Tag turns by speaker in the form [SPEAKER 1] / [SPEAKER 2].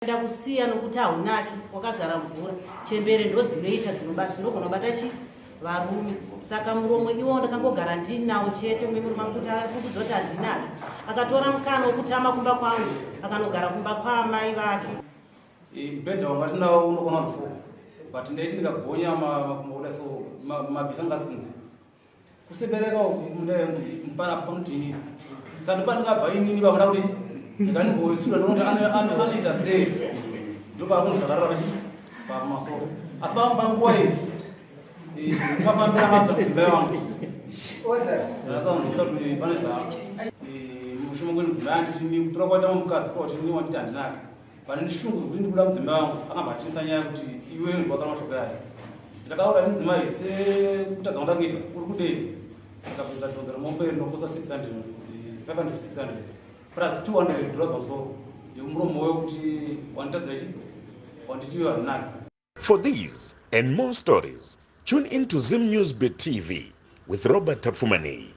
[SPEAKER 1] Ndakusiya nokuti haunaki, wakazara mvura. Chembere ndodzinoita dzinogona kubata chi varume. Saka muromo iwowo ndakangogara ndinawo chete mumwe murume wangu kuti akudza kuti handinaki. Akatora mukana wokutama kumba kwangu akanogara kumba kwaamai vake.
[SPEAKER 2] Mubhedha wanga tinawo unokwana vanhu four but ndaiti ndikagonya makumbo kuda so mabvisa anga ari kunze. Kusebereka uku munda yonzi panapa panoti inini saka ndopandingabva inini pakuda kuti ndikanimboisura ndokuti anoita sei ndopakunzi zvakarara pachi pamasofa asi panguva iyi mafambira mabva mudzimbai wangu ndakaonzwisa kuti pane zva mushumo kwenu mudzimbai anditi kutora kwaita mukadzi kwa kuti ini wanditi handinaka Pane shungu dzekuti ndikuda mudzimai wangu akambatinisa nyaya kuti iwe ndiwataura mashoko ayo. Ndikataura ndi mudzimai sekutadza kwanda kuita uri kudei? Akabvisa dhonza remombe rinokosta 600 500 600 plus 200 dollars pamusoro yemuromo wekuti wanditadzira chi wanditi iwe handinaki.
[SPEAKER 3] For these and more stories, tune in to Zim News Bit TV with Robert Tapfumaneyi.